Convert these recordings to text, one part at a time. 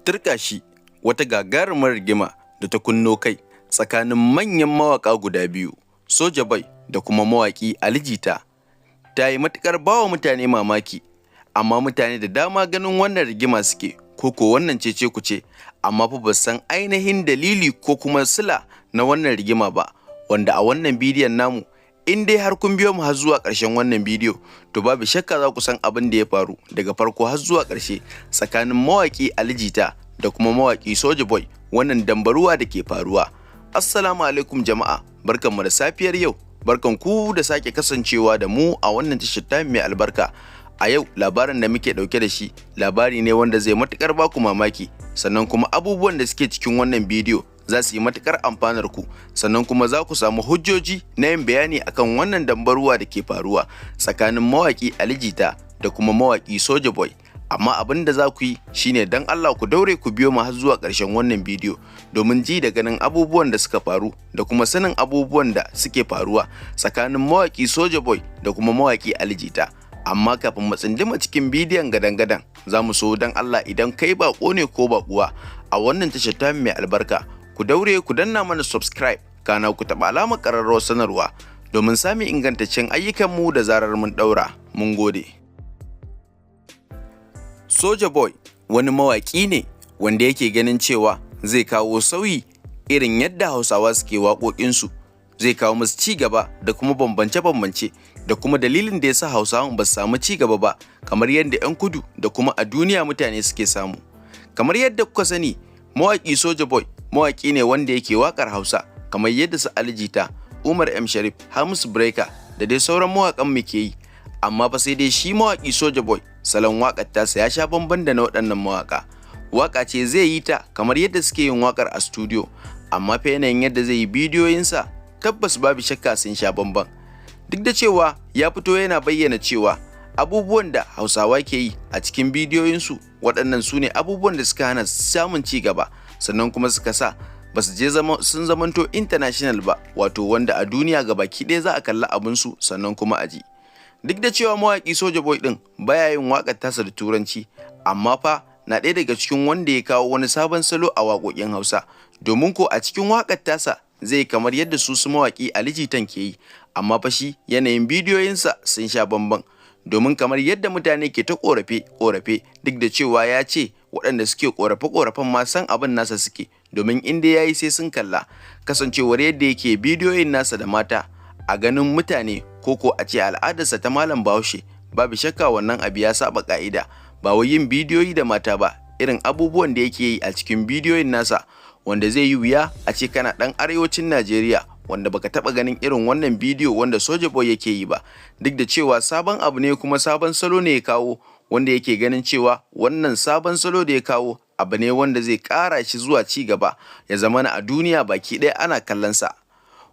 Turƙashi wata gagarumar rigima da ta kunno kai tsakanin manyan mawaƙa guda biyu, Soja Boy da kuma mawaƙi Ali Jita, ta yi matuƙar ba wa mutane mamaki, amma mutane da dama ganin wannan rigima suke ko ko wannan cece-kuce, amma fa ba su san ainihin dalili ko kuma sila na wannan rigima ba, wanda a wannan bidiyon namu, in dai har kun biyo mu har zuwa ƙarshen wannan bidiyo, to babu shakka za ku san abin da ya faru daga farko har zuwa ƙarshe tsakanin mawaƙi Ali Jita da kuma mawaƙi Soja Boy, wannan dambaruwa da ke faruwa. Assalamu alaikum jama'a, barkanmu da safiyar yau, barkan ku da sake kasancewa da mu a wannan tashar ta mai albarka. A yau labarin da muke ɗauke da shi labari ne wanda zai matuƙar baku mamaki, sannan kuma abubuwan da suke cikin wannan bidiyo za su yi matuƙar amfanar ku, sannan kuma za ku samu hujjoji na yin bayani akan wannan dambaruwa da ke faruwa tsakanin mawaƙi Ali Jita da kuma mawaƙi Soja Boy. Amma abin da za ku yi shine, dan Allah ku daure ku biyo mu har zuwa ƙarshen wannan bidiyo domin ji da ganin abubuwan da suka faru da kuma sanin abubuwan da suke faruwa tsakanin mawaƙi Soja Boy da kuma mawaƙi Ali Jita. Amma kafin mu tsinduma cikin bidiyon gadan-gadan, za mu so dan Allah idan kai baƙo ne ko baƙuwa a wannan tashar ta mai albarka, ku daure ku danna mana subscribe, kana ku taɓa alamar ƙararrawar sanarwa domin samun ingantaccen ayyukanmu da zarar mun ɗaura. Mun gode. Soja Boy wani mawaƙi ne wanda yake ganin cewa zai kawo sauyi irin yadda Hausawa suke waƙoƙinsu, zai kawo musu ci gaba da kuma bambance-bambance da kuma dalilin da ya sa Hausawan ba su samu ci gaba ba kamar yadda 'yan kudu da kuma a duniya mutane suke samu. Kamar yadda kuka sani, mawaƙi Soja Boy mawaƙi ne wanda yake waƙar Hausa kamar yadda su Ali Jita, Umar M Sharif, Hamisu Breaker da dai sauran mawaƙan mu ke yi. Amma fa sai dai shi mawaƙi Soja Boy, salon waƙar tasa ya sha bamban da na waɗannan mawaƙa. Waƙa ce zai yi ta kamar yadda suke yin waƙar a studio, amma fa yanayin yadda zai yi bidiyoyinsa tabbas babu shakka sun sha bamban. Duk da cewa ya fito yana bayyana cewa abubuwan da Hausawa ke yi a cikin bidiyoyinsu, waɗannan su ne abubuwan da suka hana samun ci gaba, sannan kuma suka sa ba su je sun zamanto international ba, wato wanda a duniya baki ɗaya za a kalli abinsu sannan kuma a ji. Duk da cewa mawaƙi Soja Boy ɗin baya yin waƙar tasa da Turanci, amma fa na ɗaya daga cikin wanda ya kawo wani sabon salo a waƙoƙin Hausa, domin ko a cikin waƙar tasa zai kamar yadda su mawaƙi Ali Jitan ke yi, amma fa shi yanayin bidiyoyinsa sun sha bamban, domin kamar yadda mutane ke ta ƙorafe ƙorafe, duk da cewa ya ce waɗanda suke ƙorafe ƙorafen ma san abin nasa suke, domin inda ya yi sai sun kalla, kasancewar yadda yake bidiyoyin nasa da mata a ganin mutane ko ko a ce al'adarsa ta malam Bahaushe, babu shakka wannan abu ya saba ka'ida. Ba wai yin bidiyoyi da mata ba, irin abubuwan da yake yi a cikin bidiyoyin nasa, wanda zai yi wuya a ce kana ɗan arewacin Najeriya wanda baka taɓa ganin irin wannan bidiyo wanda Soja Boy yake yi ba. Duk da cewa sabon abu ne kuma sabon salo ne ya kawo, wanda yake ganin cewa wannan sabon salo da ya kawo abu ne wanda zai ƙara shi zuwa ci gaba, ya zamana a duniya baki ɗaya ana kallon sa.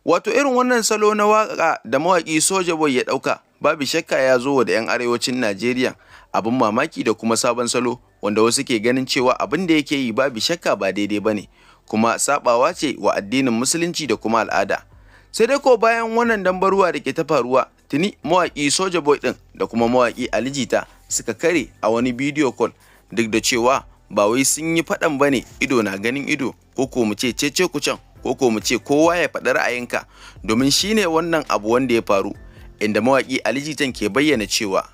Wato irin wannan salo na waƙa da mawaƙi Soja Boy ya ɗauka, babu shakka ya zo wa da 'yan arewacin Najeriya abin mamaki da kuma sabon salo, wanda wasu ke ganin cewa abin da yake yi babu shakka ba daidai ba ne, kuma saɓawa ce wa addinin Musulunci da kuma al'ada. Sai dai ko bayan wannan dambaruwa da ke ta faruwa, tuni mawaƙi Soja Boy ɗin da kuma mawaƙi Ali Jita suka kare a wani bidiyo call, duk da cewa ba wai sun yi faɗan ba ne ido na ganin ido, ko ko mu ce cece kucen, ko ko mu ce kowa ya faɗi ra'ayinka, domin shine wannan abu wanda ya faru, inda mawaƙi Ali Jitan ke bayyana cewa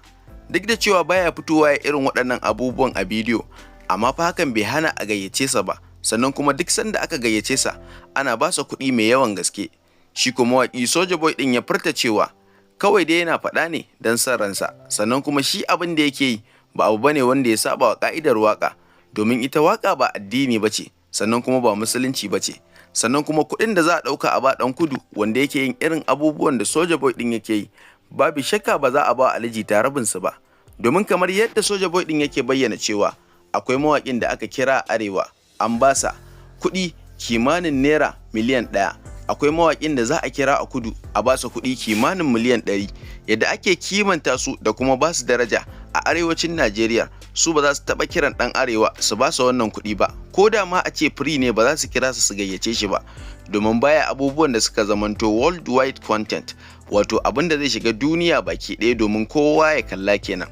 duk da cewa baya fitowa ya irin waɗannan abubuwan a bidiyo, amma fa hakan bai hana a gayyace sa ba, sannan kuma duk sanda aka gayyace sa ana ba sa kuɗi mai yawan gaske. Shi kuma mawaƙi Soja Boy ɗin ya furta cewa kawai dai yana faɗa ne don son ransa, sannan kuma shi abin da yake yi ba abu bane wanda ya saba wa ka'idar waƙa, domin ita waƙa ba addini ba ce, sannan kuma ba Musulunci ba ce. Sannan kuma kuɗin da za a ɗauka a ba ɗan kudu wanda yake yin irin abubuwan da Soja Boy ɗin yake yi, babu shakka ba za a ba Ali Jita rabinsu ba. Domin kamar yadda Soja Boy ɗin yake bayyana cewa akwai mawaƙin da aka kira a arewa an ba sa kuɗi kimanin naira miliyan 1, akwai mawaƙin da za a kira a kudu a ba sa kuɗi kimanin miliyan 100. Yadda ake kimanta su da kuma ba su daraja a arewacin Najeriya, su ba za su taɓa kiran ɗan arewa su ba su wannan kuɗi ba, ko da ma a ce free ne, ba za su kira su su gayyace shi ba, domin baya abubuwan da suka zamanto worldwide content, wato abin da zai shiga duniya baki ɗaya domin kowa ya kalla kenan.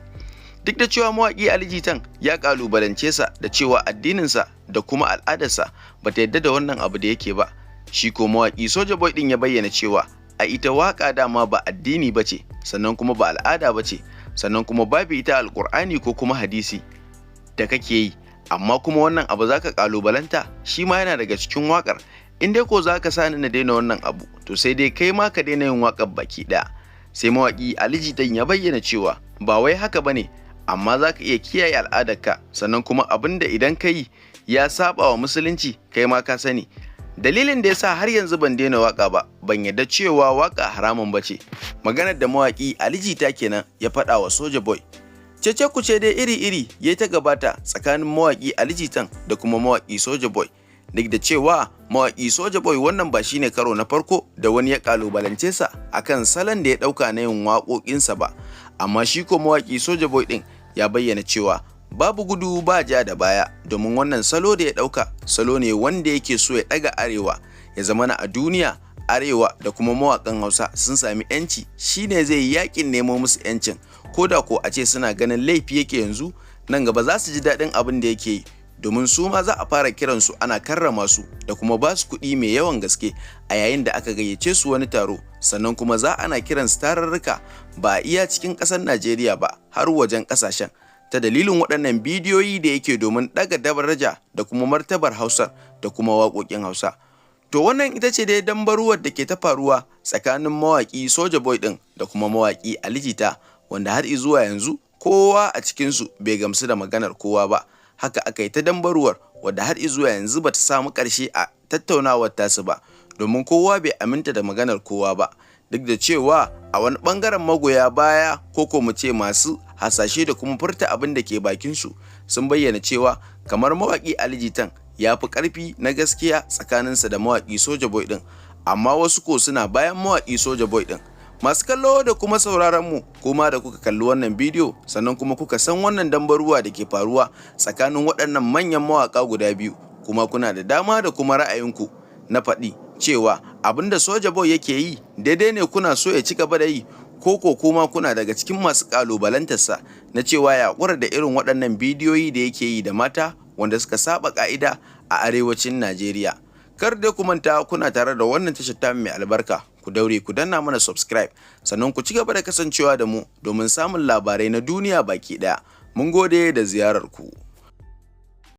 Duk da cewa mawaƙi Ali Jitan ya ƙalubalance sa da cewa addininsa da kuma al'adarsa ba ta yadda da wannan abu da yake ba, shi ko mawaƙi Soja Boy ɗin ya bayyana cewa a ita waƙa dama ba addini ba ce, sannan kuma ba al'ada ba ce, sannan kuma babu ita Alƙur'ani ko kuma hadisi da kake yi, amma kuma wannan abu zaka ƙalubalanta, shi ma yana daga cikin waƙar. In dai ko zaka sa ni na daina wannan abu, to sai dai kai ma ka daina yin waƙar baki ɗaya. Sai mawaƙi Ali Jitan ya bayyana cewa ba wai haka bane, amma za ka iya kiyaye al'adarka, sannan kuma abin da idan ka yi ya saba wa musulunci, kai ma ka sani. Dalilin da yasa har yanzu ban daina waka ba, ban yarda cewa waka haramun ba ce. Maganar da mawaƙi Ali Jita kenan ya faɗa wa Soja Boy. Cece kuce dai iri-iri ya ta gabata tsakanin mawaƙi Ali Jitan da kuma mawaƙi Soja Boy. Duk da cewa mawaƙi Soja Boy wannan ba shine karo na farko da wani ya kalubalance sa akan salon da ya ɗauka na yin waƙoƙinsa ba, amma shi ko mawaƙi Soja Boy ɗin ya bayyana cewa babu gudu ba ja da baya, domin wannan salo da ya ɗauka salo ne wanda yake so ya ɗaga Arewa, ya zamana a duniya Arewa da kuma mawaƙan Hausa sun sami 'yanci, shine zai yi yakin nemo musu 'yancin. Ko da ko a ce suna ganin laifi yake yanzu, nan gaba za su ji daɗin abin da yake yi, domin su ma za a fara kiransu ana karrama su da kuma ba su kuɗi mai yawan gaske a yayin da aka gayyace su wani taro, sannan kuma za ana kiran su tararruka ba a iya cikin ƙasar Najeriya ba, har wajen ƙasashen, ta dalilin waɗannan bidiyoyi da yake domin ɗaga daraja da kuma martabar Hausar da kuma waƙoƙin Hausa. To, wannan ita ce dai dambaruwar da ke ta faruwa tsakanin mawaƙi Soja Boy ɗin da kuma mawaƙi Ali Jita, wanda har zuwa yanzu kowa a cikinsu bai gamsu da maganar kowa ba. Haka aka yi ta dambaruwar, wadda har zuwa yanzu bata samu ƙarshe a tattaunawar tasu ba, domin kowa bai aminta da maganar kowa ba. Duk da cewa a wani ɓangaren magoya baya, ko mu ce masu hasashe da kuma furta abin da ke bakinsu, sun bayyana cewa kamar mawaƙi Ali Jitan ya fi ƙarfi na gaskiya tsakaninsa da mawaƙi Soja Boy ɗin, amma wasu ko suna bayan mawaƙi Soja Boy ɗin. Masu kallo da kuma sauraron mu, kuma da kuka kalli wannan bidiyo, sannan kuma kuka san wannan dambaruwa da ke faruwa tsakanin waɗannan manyan mawaƙa guda biyu, kuma kuna da dama da kuma ra'ayinku na faɗi cewa abin da Soja Boy yake yi daidai ne, kuna so ya ci gaba da yi, ko kuma kuna daga cikin masu ƙalubalantarsa na cewa ya haƙura da irin waɗannan bidiyoyi da yake yi da mata wanda suka saba ƙa'ida a arewacin Najeriya. Kar dai ku manta, kuna tare da wannan tashar ta mai albarka. Ku daure ku danna mana subscribe, sannan ku ci gaba da kasancewa da mu domin samun labarai na duniya baki ɗaya. Mun gode da ziyarar ku.